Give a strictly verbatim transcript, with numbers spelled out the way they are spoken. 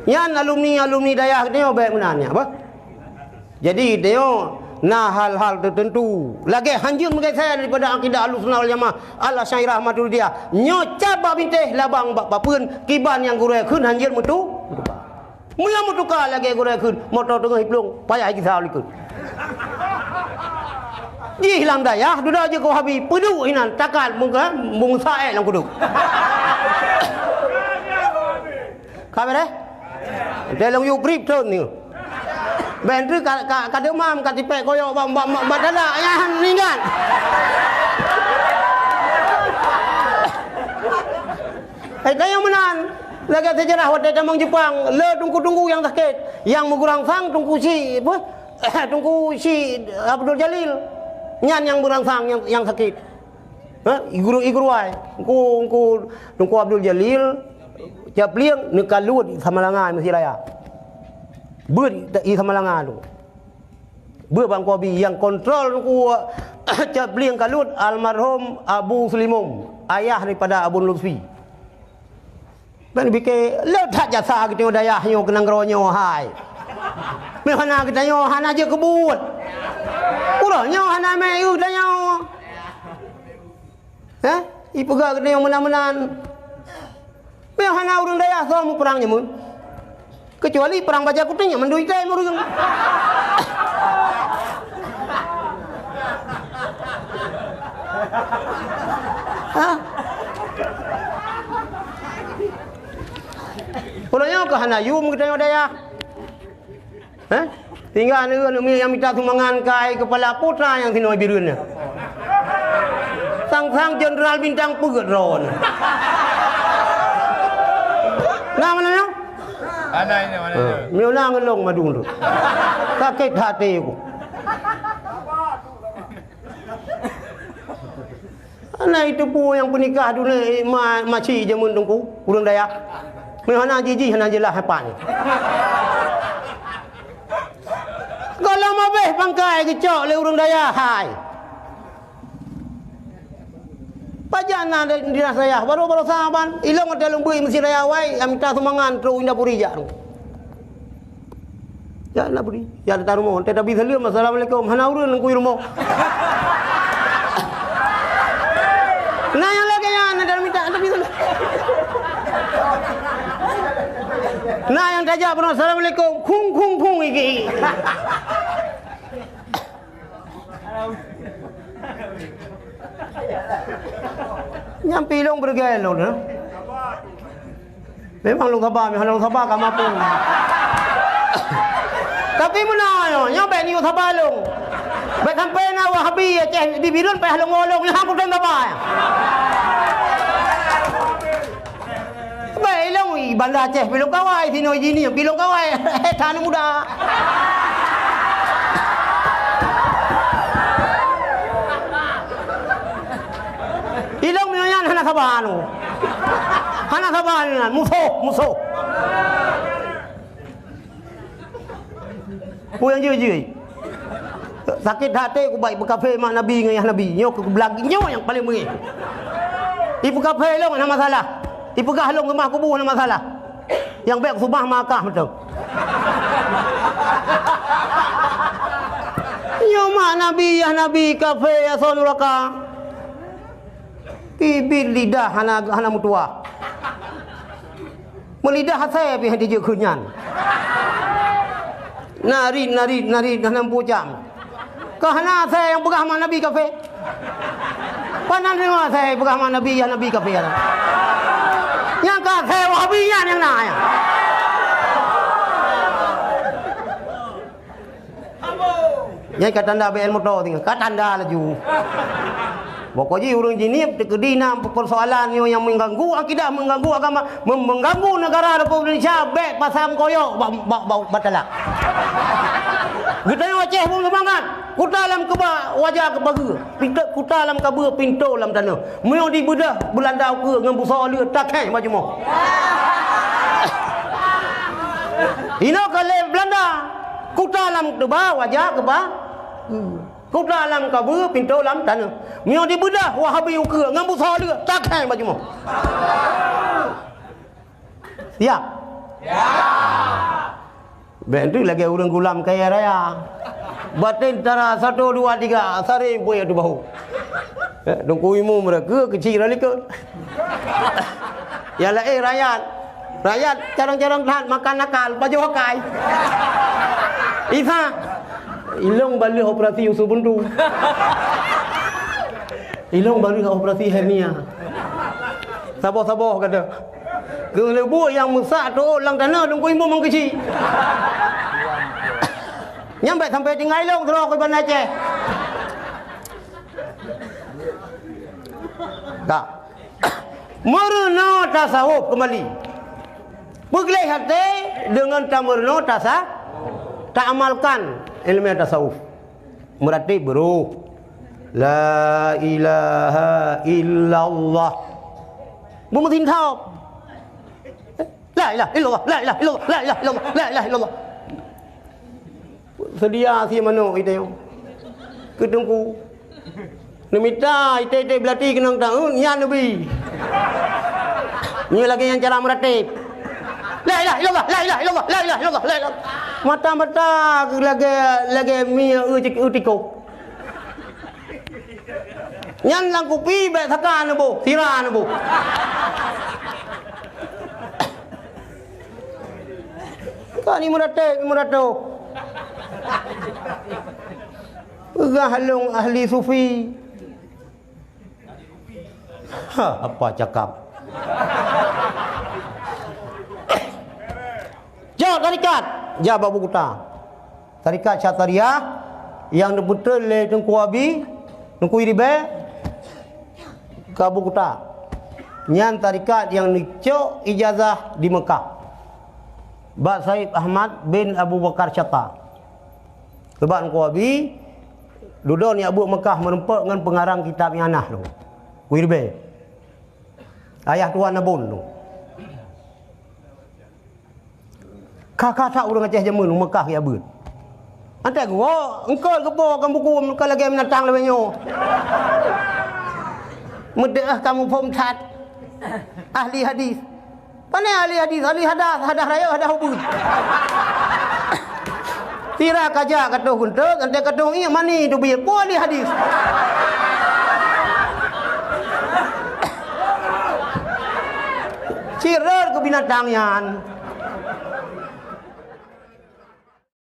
Nyan alumni-alumni dayah geutanyoe bèk meunan nyan, bah. Jadi, geutanyoe na hal-hal teuteuntu lagèe hanjeuet meugeusé daripada akidah Ahlussunnah wal Jamaah Al-Asy'ariyah Maturidiyah. Nyoe cap bak bintéh, labang bak papeuen, kiban nyang gurèe kheun hanjeuet meutu-, meutuka. Meunyoe meutuka lagèe gurèe kheun, moto teungoh jiplueng, payah jigisa u likot. Jih lam dayah, dudoe jeuet keu Wahabi, peuduek inan, takat meunga-, meungusa èk lam kudeueng. Ka beureh? Teuh lôn yue grip thon nyoe. Bèk treuk ka, ka, ka deumam, ka tipèk koyok bak, bak, bak, bak dada, nyan ingat. Eh, tanyoe meunan. Lagèe seujarah watèe tamong Jepang, le teungku-teungku nyang sakét. Nyang meugurangsang Teungku Chik, apa? Teungku Chik Abdul Jalil. Nyan nyang meugurangsang nyang, nyang sakét. Ha? I guru, i guru ai. Engku, engku, Teungku Abdul Jalil, Cot Plieng, neukalut i Samalanga, Mesjid Raya. Beuet i Samalanga tu. Beuet bak Teungku Abi, nyang kontrol Teungku Cot Plieng kalut, almarhum Abu Sulimum, ayah daripada Abu Lutfi. Ban pike, le that jasa geutanyoe dayah nyoe keu nanggroe nyoe hai. Meuhana geutanyoe hana jeuet keu buet. Uroe nyoe hana mè eu geutanyoe. Heh? Ipeugah geutanyoe meunan-meunan. Meuhana ureueng dayah soe muprang nyoe meuh. Keucuali prang baja kuténg nyang mandum itai meureueng. Hah? Uroe nyoe ka hana yum geutanyoe dayah. Hah? Tinggai aneuk-aneuk miet nyang mita sumbangan keu keupala putra nyang sinoe bireuen nyan. Sang-sang jeundral bintang peuet droeneuh. Na meunan nyoe? Ana ini, mana Ha, ini? Meunan ngon lôn madung tu. Sakét até ku. Ana itu pu nyang peunikah dulu ma-, maci jameun teungku, ureueng dayah. Meuhana jijih hana jeulaih hapa nyoe. Gohlom abéh pangkai geucok lé ureueng dayah hai. Pajan na di, di dayah, baru-baru saban, ilong ata lôn bui meusi raya wai, nyang mita sumbangan trok u Indapuri jak. Jak Indapuri, jak teuka rumoh, teuka tabi saleuem, "Assalamualaikum." Hana ureueng lam kui rumoh. Na nyang lagèe nyan, na dalam mita, tabi saleuem. Na nyang tajak peunoh, "Assalamualaikum." Khung, khung, khung, iki. Nyang pi lôn beureugai lôn, eh. Memang lôn saba, memang lôn saba ka mampu. Tapi meunan nyoe, nyoe bèk neuyue saba lôn. Bèk sampai na Wahabi Aceh di Bireuen payah lôn woe lôn, nyan peue lôn saba. Bèk ilong i Banda Aceh pi lôn kawai, sinoe jini pi lôn kawai. Tan muda. Ilong meunyoe nyan hana saba anu. Hana saba nyan, musoh, musoh. Peue nyang jeuet-jeuet? Sakét até ku baik beukafé mak Nabi ngon yah Nabi. Nyoe keu beulagi nyoe nyang paleng beungéh. Ipeukafé lôn hana masalah. Ipeugah lôn keumah kubu hana masalah. Nyang bèk seumah Makkah mantong. Nyoe mak Nabi, yah Nabi, kafé, asoe nuraka. Bibit lidah hana, hana meutuwah. Meulidah asai pih hana jijeuet kheun nyan. Narit, narit, narit, hana meupucam. Ka hana asai nyang peugah mak Nabi kafé. Panan deungoe asai peugah mak Nabi, yah Nabi kafé nyan. Nyang ka asai Wahabi nyan nyang na nyan. Nyan ka tanda B L moto tinggai. Ka tanda laju. Pokok jih ureueng Jeunieb teukeudi na persoalan nyoe nyang mengganggu akidah, mengganggu agama, mem-, mengganggu negara Republik Indonesia, bèk pasang koyok bak, bak, bak, bak talak. Geutanyoe Aceh beusemangat. Kuta lam keuba, waja keuba geu. Pintoe kuta lam kabeue, pintoe lam tanoh. Meunyoe dibeudoh Beulanda ukeue ngon busoe leuet, takheng bak jumoh. Inoe ka lé Beulanda, kuta lam keuba, waja keuba. Kuta lam kabeue, pintoe lam tanoh. Meunyoe dibeudoh Wahabi ukeue ngon busoe leuet, takheng bak jumoh. Siap. Bèk tu lagèe ureueng gulam kaya raya. Batin tara satu, dua, tiga, saring puet ateueh bahu. Eh, Teungku Imum meureuka keuchik rot likot. Nyang laén rakyat. Rakyat carông-carông that makan nakal, pajoh akai. Isa, ilong baleuh operasi usus buntu. Ilong baleuh operasi hernia. Saboh-saboh kata. Keuleubuk nyang meusak teuôt lam tanoh Teungku Imum meukeusyi. Nyan bèk sampai tinggai lôn keudroe keu Banda Aceh. Ka. Meurunoe tasawuf keumbali. Peugleh até deungon tameurunoe tasa-, taamalkan ileumèe tasawuf. Meuratéb beuroh. La ilaha illallah. Beumeusinthom. La ilaha illallah, la ilaha illallah, la ilaha illallah, la ilaha illallah. Seudia sie manok itée nyoe. Keu Teungku. Neumita itée-itée beulati keunong taun, nyan neubi. Nyoe lagée nyan cara meuratéb. La ilaha illallah, la ilaha illallah, la ilaha illallah, la ilaha. Mata-mata lagée, lagée mi eu cik-, eu tikoh. Nyan lam kupi bèk saka neuboh, sira neuboh. Ka ni meuratéb, meuratéb. Peugah lôn ahli sufi. Ha, apa cakap? Jak tarikat, jak bak buku ta. Tarikat Syatariah nyang neupeutrön lé Teungku Abi, Teungku Iribée, ka buku ta. Nyan tarikat nyang neucok ijazah di Mekah. Bak Said Ahmad bin Abu Bakar Syatta. Sabab Teungku Abi, dudoe nyak buet Mekah meurumpok ngon peungarang kitab nyang na lôn. Teungku Iribée. Ayah tuan Abon tu. Ka-ka that ureueng Aceh jameun u Mekah geujak beuet. Antai geuwoe, eungkôt geupo lam buku ka lagée binatang leubeh nyoe. Meudeuh kamoe phom that. Ahli hadis. Pane ahli hadis, ahli hadas, hadas rayeuk, hadas ubeut. Sira kajak ka toh guntot, antai ka toh iék mani teubiet. Peue ahli hadis? Sirot keu binatang nyan.